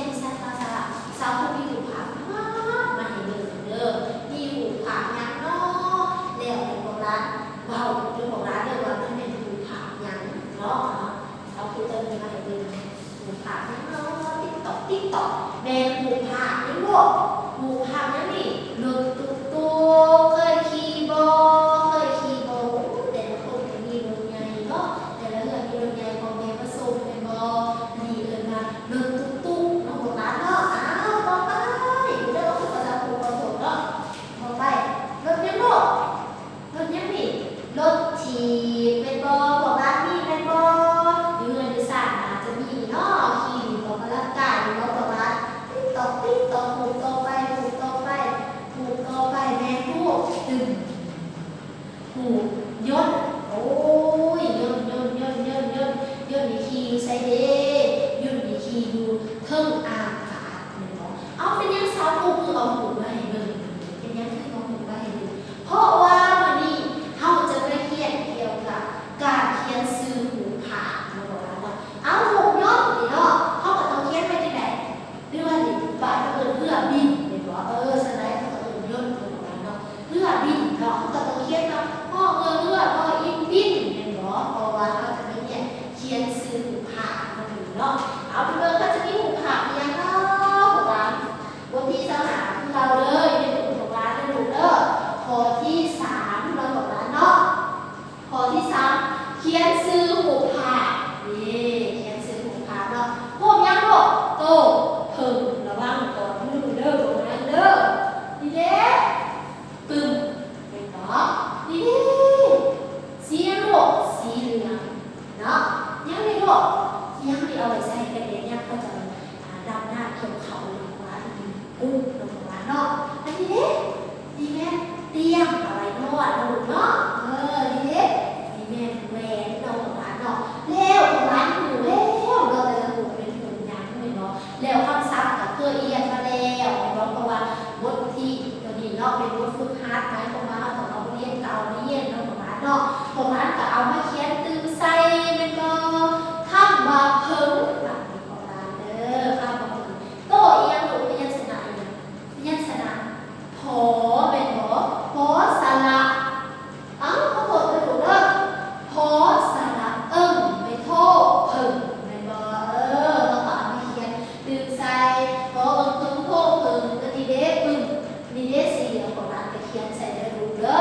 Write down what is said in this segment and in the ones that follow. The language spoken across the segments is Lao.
ທີ່ຊັ້ນ ສາວຜູ້ມີຮູບພາບງາມມາໃຫ້ເບິ່ງເດີ. ມີຮູບພາບຫຍັງເນາະ? ແລ້ວໃຫ້ພວກຫຼານເວົ້າເດີ ພວກຫຼານເດີ ວ່າມັນແມ່ນຮູບພາບຫຍັງເນາະ. ເອົາ ສາວຜູ້ເຈົ້າມີມາໃຫ້ເບິ່ງ ຮູບພາບຫຍັງເນາະ? ຕິກຕອກ ຕິກຕອກ ແມ່ນຮູບພາບຫຍັງລູກ? ຮູບພາບຫຍັງນີ້? ລົດຕຸກຕຸກ ເຄີຍຂີ່ບໍ່? ເຄີຍຂີ່ບໍ່? ໂອ້ ແຕ່ລະຄົນກໍມີລົດໃຫຍ່ເນາະ ແຕ່ລະເຮືອນມີລົດໃຫຍ່ ພໍ່ແມ່ມາສົ່ງແມ່ນບໍ່? ອັນນີ້ເອີ້ນວ່າລົດຕຸກຕຸກເນາະ ພວກຫຼານເນາະ. ອ້າວ ຕໍ່ໄປ ເດີ ພວກສາວຜູ້ຂໍໂທດເນາະ. ຕໍ່ໄປ ລົດຫຍັງລູກ? ລົດຫຍັງນີ້? ລົດຖີບແມ່ນບໍ່? ພວກຫຼານມີແມ່ນບໍ່? ຢູ່ເຮືອນຢູ່ຊານໜ້າຈະມີເນາະ ຂີ່ຫຼິ້ນອອກກຳລັງກາຍຢູ່ເນາະພວກຫຼານ. ຕິກຕອກ ຕິກຕອກ ຮູບຕໍ່ໄປ ຮູບຕໍ່ໄປ ຮູບຕໍ່ໄປແມ່ນຮູບ ຕຶ້ງ ຮູບຍົນ. ໂອ້ຍ ຍົນ ຍົນ ຍົນ ຍົນ ຍົນ ຍົນນີ້ຂີ່ຢູ່ໃສເດ? ຍົນນີ້ຂີ່ຢູ່ເທິງອາກາດແມ່ນບໍ່? ເອົາ ເປັນຫຍັງສາວຜູ້ຄືເອົາຮູບມາໃຫ້ເບິ່ງ? ເປັນຫຍັງຄືເອົາຮູບມາໃຫ້ເບິ່ງ? ເພາະວ່າມື້ນີ້ເຮົາຈະມາຮຽນກ່ຽວກັບການຂຽນຊື່ຮູບພາບເນາະ ເນາະ. ເອົາ ຮູບຍົນນີ້ເນາະ ເຮົາກໍຕ້ອງຂຽນວ່າຈັ່ງໃດ? ຫຼືວ່ານີ້ ບາດເຮົາເອີ້ນເຮືອບິນແມ່ນບໍ່? ເອີ ສະໄລເຮົາກໍເອີ້ນຍົນເນາະ ເນາະ. ເຮືອບິນເນາະ ເຮົາກໍຕ້ອງຂຽນວ່າ ຮໍເຮືອເຮືອ ພໍອີນບິນແມ່ນບໍ່? ເພາະວ່າເຮົາຈະມາຮຽນຂຽນຊື່ຮູບພາບເນາະ. ເອົາ ໄປເບິ່ງ ເຮົາຈະມີຮູບພາບອີ່ຫຍັງເນາະ ພວກຫຼານ? ບົດທີຊາວຫ້າ ຄືເກົ່າເລີຍ ເປັນຂອງພວກຫຼານເດີລູກເດີ. ຂໍ້ທີສາມເນາະ ພວກຫຼານເນາະ. ຂໍ້ທີສາມ ຂຽນຊື່ຮູບພາບ. ນີ້ ຂຽນຊື່ຮູບພາບເນາະ. ຮູບຫຍັງລູກ? ໂຕເຜິ້ງ. ລະວັງກອດມືເດີ ພວກຫຼານເດີ. ນີ້ເດ້ ປຶ້ມ ແມ່ນບໍ່? ນີ້ເດ້ ສີຫຍັງລູກ? ສີເຫຼືອງເນາະ. ຫຍັງນີ້ລູກ? ຫຍັງນີ້? ເອົາໄວ້ໃສ່ກັນແດດຍາມເຂົາເຈົ້າ ອ່າ ດຳນາກ່ຽວເຂົ້າ ຫຼືວ່າອັນນີ້ ປຸກເນາະ ເນາະ. ອັນນີ້ເດ້ ນີ້ແມ່ນຕຽງເອົາໄວ້ນອນເນາະລູກເນາະ. ເອີ ນີ້ເດ້ ນີ້ແມ່ນແຫວນເນາະ ເນາະ. ແລ້ວພວກຫຼານຮູ້ແລ້ວເນາະ ແຕ່ລະຮູບເປັນຮູບຫຍັງແມ່ນບໍ່? ແລ້ວຄຳສັບກໍເຄີຍຮຽນມາແລ້ວແມ່ນບໍ່? ເພາະວ່າບົດທີໂຕນີ້ເນາະ ເປັນບົດຝຶກຫັດ ໝາຍຄວາມວ່າເຮົາຕ້ອງເອົາບົດຮຽນເກົ່າມາຮຽນເນາະ ພວກຫຼານເນາະ. ພວກຫຼານກໍເອົາມາຂຽນຕື່ມໃສ່ແມ່ນບໍ່? ຄຳວ່າເຜິ້ງ ບາດນີ້ພວກຫຼານເດີ ຄຳວ່າເຜິ້ງ ໂຕອີ່ຫຍັງລູກ? ພະຍັນຊະນະອີ່ຫຍັງ? ພະຍັນຊະນະ ພໍ ແມ່ນບໍ່? ພໍສະຫຼະ ເອົ້າ ຂໍໂທດເດີລູກເດີ ພໍສະຫຼະເອິ້ງ ໄປໂທເຜິ້ງ ແມ່ນບໍ່? ເອີ ເຮົາກໍເອົາມາຂຽນຕື່ມໃສ່ ພໍເອິ້ງເຜິ້ງໂທເຜິ້ງ ກໍນີ້ເດ້ປຶ້ມ ນີ້ເດ້ ສີເຫຼືອງ ພວກຫຼານກໍຂຽນໃສ່ເດີລູກເດີ.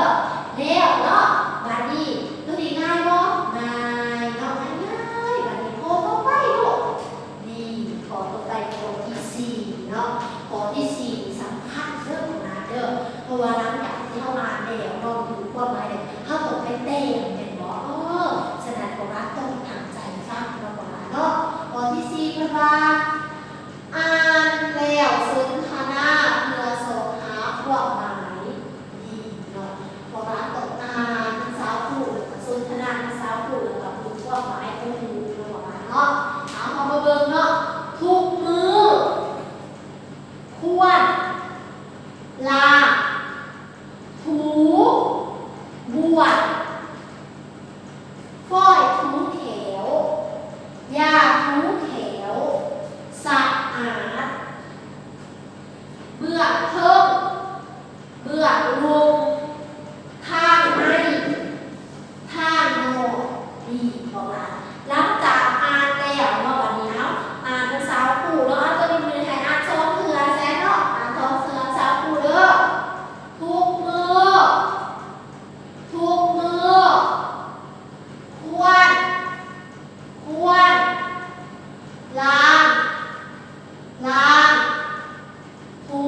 ແລ້ວເນາະ ບາດນີ້ໂຕນີ້ງ່າຍບໍ່? ງ່າຍເນາະ ງ່າຍໆ. ບາດນີ້ຂໍ້ຕໍ່ໄປລູກ ນີ້ ຂໍ້ຕໍ່ໄປ ຂໍ້ທີສີ່ເນາະ. ຂໍ້ທີສີ່ນີ້ສຳຄັນເດີພວກຫຼານເດີ ເພາະວ່າຫຼັງຈາກທີ່ເຮົາອ່ານແລ້ວເນາະ ຮູ້ຄວາມໝາຍແລ້ວ ເຮົາຕ້ອງໄປແຕ່ງແມ່ນບໍ່? ເອີ ສະນັ້ນພວກຫຼານຕ້ອງຕັ້ງໃຈຟັງເນາະພວກຫຼານເນາະ. ຂໍ້ທີສີ່ເພິ່ນວ່າ ອ່ານແລ້ວສົນທະນາເພື່ອຊອກຫາຄວາມໝາຍ. ນີ້ເນາະ ພວກຫຼານຕ້ອງອ່ານນຳສາວຄູ ແລ້ວກໍສົນທະນານຳສາວຄູ ແລ້ວກໍຮູ້ຄວາມໝາຍຂອງຮູບເນາະ ເນາະ. ເອົາ ເຮົາມາເບິ່ງເນາະ ທຸກມື້ຄວນລ້າງ ຖູ ບ້ວນ ຝ້ອຍຖູແຖວ ຢາຖູແຖວ ສະອາດ ເບື້ອງເທິງ ເບື້ອງລຸ່ມ ທາງໃນ ທາງນອກ. ນີ້ ພວກຫຼານ ຫຼັງຈາກອ່ານແລ້ວເນາະ ບາດນີ້ເຮົາອ່ານນຳສາວຄູເນາະ. ເອົາ ໂຕນີ້ມື້ນີ້ໃຫ້ອ່ານສອງເທື່ອແຊເນາະ ອ່ານສອງເທື່ອນຳສາວຄູເດີ. ທຸກມື້ ທຸກມື້ ຄວນ ຄວນ ລ້າງ ລ້າງ ຖູ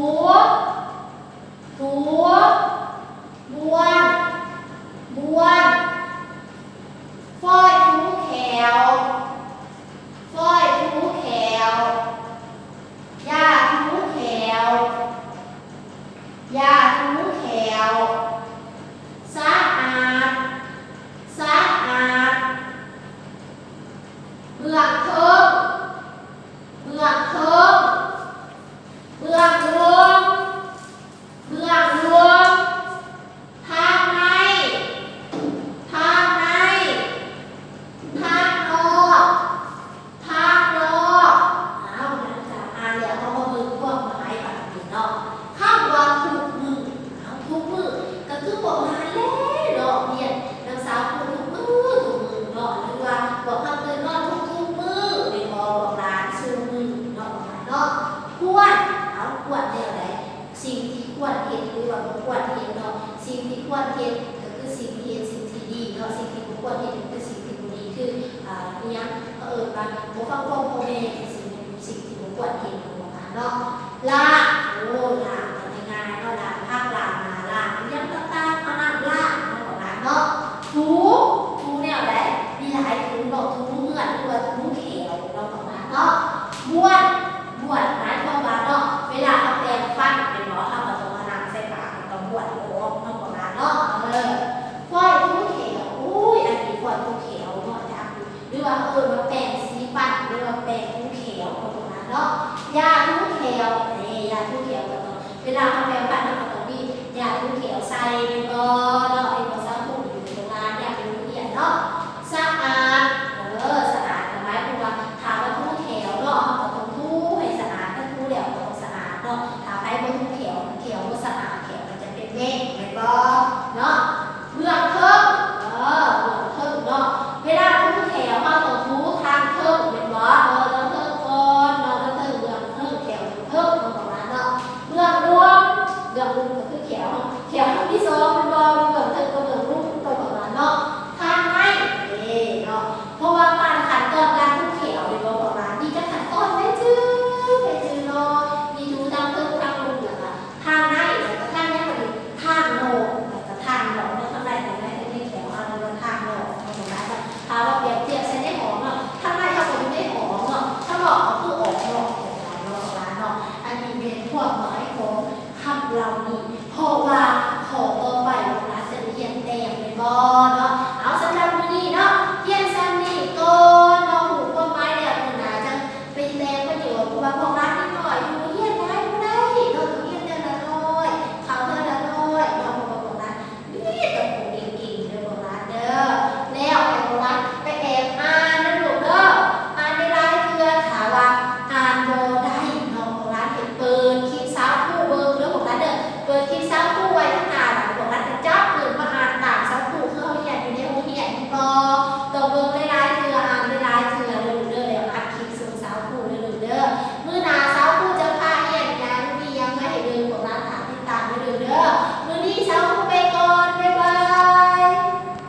ຄວນ ເອົາ ຄວນແນວໃດ? ສິ່ງທີ່ຄວນເຮັດ ຫຼືວ່າບໍ່ຄວນເຮັດເນາະ. ສິ່ງທີ່ຄວນເຮັດກໍຄືສິ່ງທີ່ເຮັດ ສິ່ງທີ່ດີເນາະ. ສິ່ງທີ່ບໍ່ຄວນເຮັດກໍຄືສິ່ງທີ່ບໍ່ດີ ຄື ອ່າ ອີ່ຫຍັງ ເຂົາເອີ້ນວ່າບໍ່ຟັງຄວາມພໍ່ແມ່ ກໍຊິເປັນສິ່ງທີ່ບໍ່ຄວນເຮັດເນາະ ປະມານເນາະ. ລ້າງ ໂອ້ ລ້າງກໍງ່າຍໆເນາະ ລ້າງຜັກ ລ້າງໜ້າ ລ້າງອີ່ຫຍັງຕ່າງໆ ເອົານ້ຳລ້າງເນາະ ປະມານເນາະ. ຖູ ຖູແນວໃດ? ມີຫຼາຍຖູເນາະ ຖູເຮືອນ ຫຼືວ່າຖູແຂ້ວເນາະ ປະມານເນາະ. ບ້ວນ ບ້ວນໝາຍຄວາມວ່າເນາະ ເວລາເຮົາແປງຟັນແມ່ນບໍ່ ເຮົາກໍຕ້ອງມາລ້າງໃສ່ປາກ ແລ້ວກໍບ້ວນອອກເນາະ ປະມານເນາະ. ເອີ ຝ້ອຍຖູແຂ້ວ ໂອ້ຍ ອັນນີ້ຝ້ອຍຖູແຂ້ວເນາະ ຈັກ ຫຼືວ່າເອີ້ນວ່າແປງສີຟັນ ຫຼືວ່າແປງຖູແຂ້ວເນາະ ປະມານເນາະ. ຢາຖູແຂ້ວ ເດ້ ຢາຖູແຂ້ວກໍຕ້ອງ ເວລາເຮົາແປງຟັນ ເຮົາກໍຕ້ອງມີຢາຖູແຂ້ວໃສ່ແມ່ນບໍ່?